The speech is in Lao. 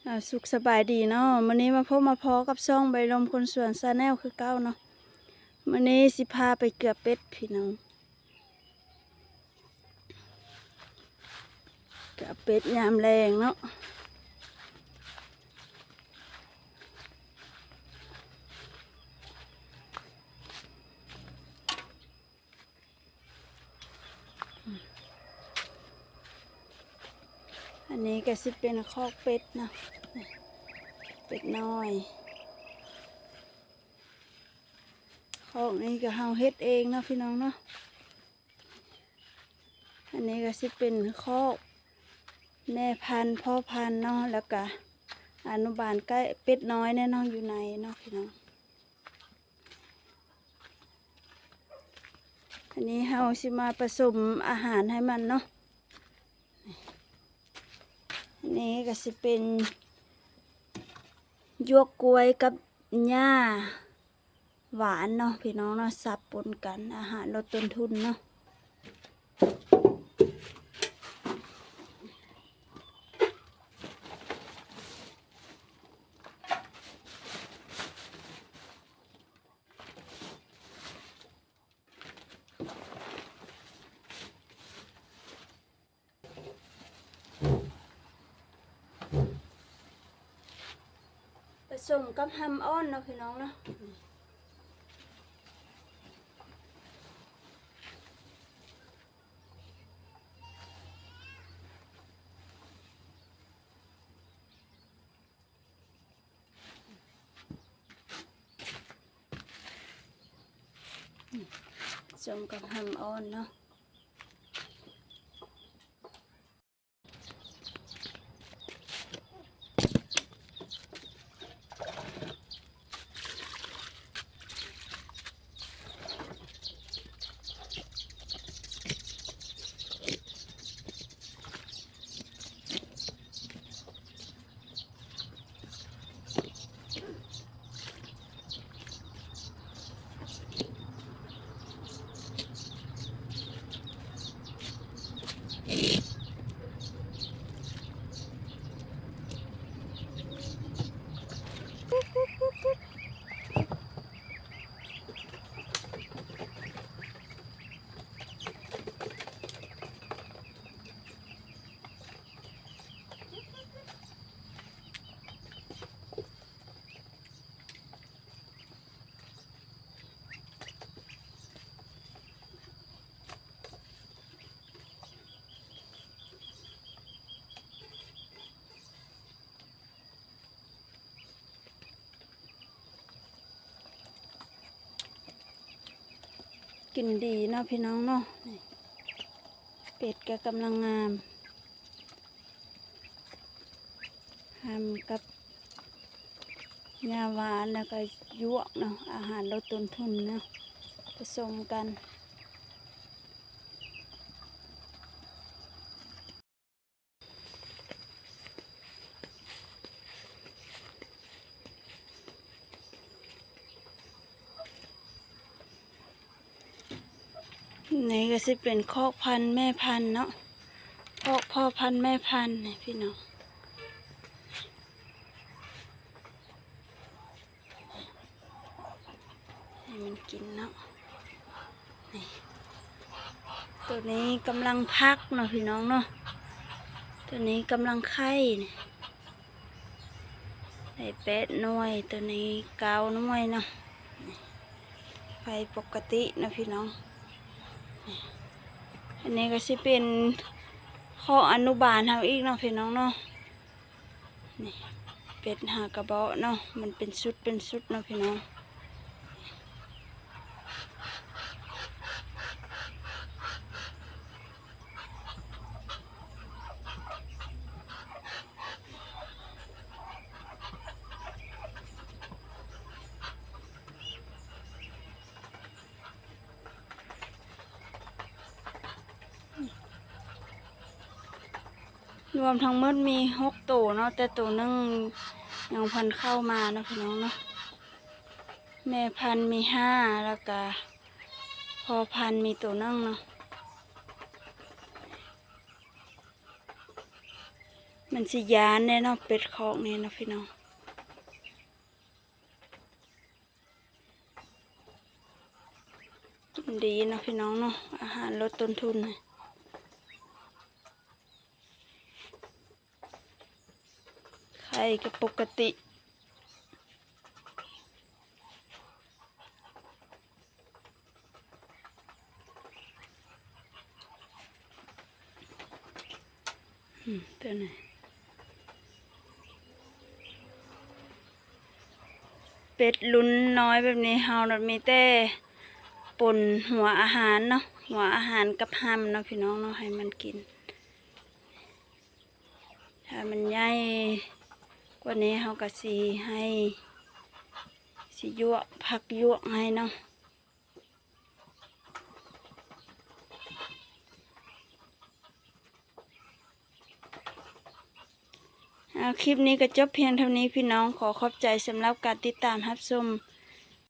ອ່າ ສຸກສະບາຍດີເນາະ ມື້ນີ້ມາພົບມາພໍ້ກັບຊ່ອງໃບລົມຄົນສວນ Channel ຄືເກົ່າເນາະ. ມື້ນີ້ຊິພາໄປເກືອເປັດພີ່ນ້ອງ ເກືອເປັດຍາມແລງເນາະ. ອັນນີ້ກໍຊິເປັນຄອກເປັດເນາະ ເປັດນ້ອຍ. ຄອກນີ້ກໍເຮົາເຮັດເອງເນາະພີ່ນ້ອງເນາະ. ອັນນີ້ກໍຊິເປັນຄອກແມ່ພັນພໍ່ພັນເນາະ ແລ້ວກະອະນຸບານໄກ່ເປັດນ້ອຍແນ່ເນາະ ຢູ່ໃນເນາະພີ່ນ້ອງ. ອັນນີ້ເຮົາຊິມາປະສົມອາຫານໃຫ້ມັນເນາະ. ອັນນີ້ກໍຊິເປັນຢວກກ້ວຍກັບຫຍ້າ ຫວານເນາະພີ່ນ້ອງເນາະ ສັບປົນກັນ ອາຫານລົດຕົ້ນທຶນເນາະ. ປະສົມກັບຮຳອ່ອນເນາະພີ່ນ້ອງເນາະ. ສົມກັບຮຳອ່ອນເນາະ. ກິນດີເນາະພີ່ນ້ອງເນາະ. ນີ້ ເປັດກໍກຳລັງງາມ ຮຳກັບຫຍ້າຫວານ ແລ້ວກໍຢວກເນາະ ອາຫານລົດຕົ້ນທຶນເນາະ ປະສົມກັນ. ນີ້ກໍຊິເປັນຄອກພັນແມ່ພັນເນາະ ຄອກພໍ່ພັນແມ່ພັນນີ້ພີ່ນ້ອງ. ໃຫ້ມັນກິນເນາະ. ນີ້ ໂຕນີ້ກຳລັງຟັກເນາະພີ່ນ້ອງເນາະ ໂຕນີ້ກຳລັງໄຂ່ນີ້ ໄດ້ແປດໜ່ວຍ ໂຕນີ້ເກົ້າໜ່ວຍເນາະ. ນີ້ ໄຂ່ປົກກະຕິເນາະພີ່ນ້ອງ. ນີ້ ອັນນີ້ກໍຊິເປັນຄອກອະນຸບານເຮົາອີກເນາະພີ່ນ້ອງເນາະ. ນີ້ ເປັດຫ້າກະເບາະເນາະ ມັນເປັນຊຸດເປັນຊຸດເນາະພີ່ນ້ອງ. ລວມທັງໝົດມີຫົກໂຕເນາະ ແຕ່ໂຕໜຶ່ງຍັງບໍ່ທັນເຂົ້າມາເນາະພີ່ນ້ອງເນາະ. ແມ່ພັນມີຫ້າ ແລ້ວກະພໍ່ພັນມີໂຕໜຶ່ງເນາະ. ມັນຊິຢ້ານແດ່ເນາະ ເປັດຄອກນີ້ເນາະພີ່ນ້ອງ. ກິນດີເນາະພີ່ນ້ອງເນາະ ອາຫານລົດຕົ້ນທຶນ ໄຂ່ກໍປົກກະຕິ. ອືມ ຕົວນີ້ ເປັດລຸ້ນນ້ອຍແບບນີ້ ເຮົານະມີແຕ່ປົນຫົວອາຫານເນາະ ຫົວອາຫານກັບຮຳເນາະພີ່ນ້ອງເນາະ ໃຫ້ມັນກິນ. ຖ້າມັນໃຫຍ່ກວ່ານີ້ ເຮົາກໍຊິໃຫ້ ຊິຢວກ ຜັກຢວກໃຫ້ເນາະ. ເອົາ ຄລິບນີ້ກໍຈົບພຽງເທົ່ານີ້ພີ່ນ້ອງ. ຂໍຂອບໃຈສຳລັບການຕິດຕາມຮັບຊົມ